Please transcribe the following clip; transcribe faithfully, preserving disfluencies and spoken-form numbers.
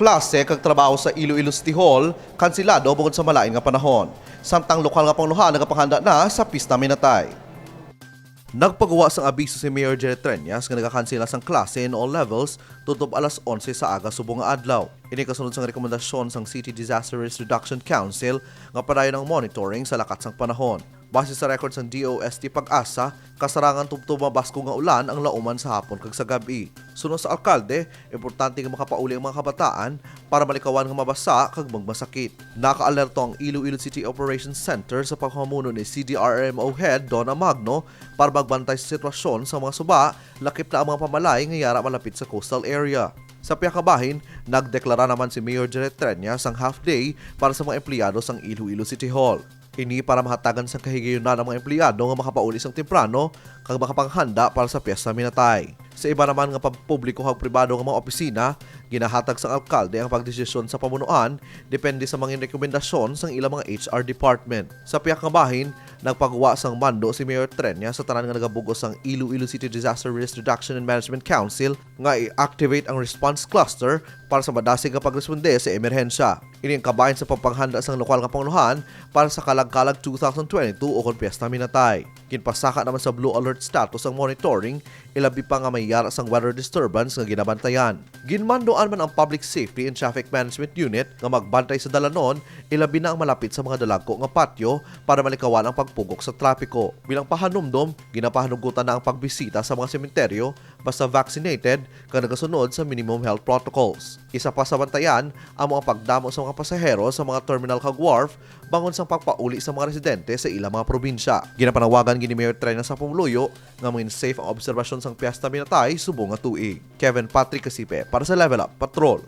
Klase kag trabaho sa Iloilo City Hall kansilado bangod sa malain nga panahon, samtang lokal nga panguluhan nagapanganda na sa Pista Minatay. Nagpagwa sang abiso si Mayor Jerry Treñas nga nagakansela sang klase in all levels tutob alas onse sa aga subong nga adlaw. Ini kasunod sang rekomendasyon sang City Disaster Risk Reduction Council nga padayon ang monitoring sa lakat sang panahon. Base sa record sang D O S T PAGASA, kasarangan tubtob mabaskog nga ulan ang lauman sa hapon kag sa gab-i. Suno sa alkalde, importante nga makapauli ang mga kabataan para malikawan nga mabasa kag magmasakit. Nakaalerto ang Iloilo City Operations Center sa pagpamuno ni C D R M O Head Donna Magno para magbantay sa sitwasyon sa mga suba, lakip na ang mga pamalay nga yara malapit sa coastal area. Sa pihak nga bahin, nagdeklara naman si Mayor Jerry Treñas sang half day para sa mga empleyado sang Iloilo City Hall. Ini para mahatagan sang kahigayunan ang mga empleyado nga makapauli sang temprano kag makapanghanda para sa Piyesta Minatay. Sa iba naman nga pampubliko kag pribado nga mga opisina, ginahatag sang alkalde ang pagdesisyon sa pamunuan depende sa mga rekomendasyon sang ilang mga H R department. Sa pihak nga bahin, nagpagwa sang mando si Mayor Treñas sa tanan nga nagabug-os sang Iloilo City Disaster Risk Reduction and Management Council nga i-activate ang response cluster para sa madasig nga pagresponde sa emerhensya. Ini ang kabahin sa pagpanghanda sang lokal nga panguluhan para sa Kalag-kalag two thousand twenty-two ukon Piyesta Minatay. Ginpasaka naman sa blue alert status ang monitoring, ilabi pa nga may yara sang weather disturbance nga ginabantayan. Ginmanduan man ang Public Safety and Traffic Management Unit nga magbantay sa dalanon, ilabi na ang malapit sa mga dalagko nga patio para malikawan ang pagpugok sa trapiko. Bilang pahanumdom, ginapahanugutan na ang pagbisita sa mga sementeryo basta vaccinated kag nagasunod sa minimum health protocols. Isa pa sa bantayan amo ang pagdamo sa mga pasahero sa mga terminal kag wharf bangon sang pagpauli sa mga residente sa ilang mga probinsya. Ginapanawagan gid ni Mayor Treñas sa pumuluyo nga mangin safe ang obserbasyon sang Piyesta Minatay subong nga tuig. Kevin Patrick Casipe para sa Level Up Patrol.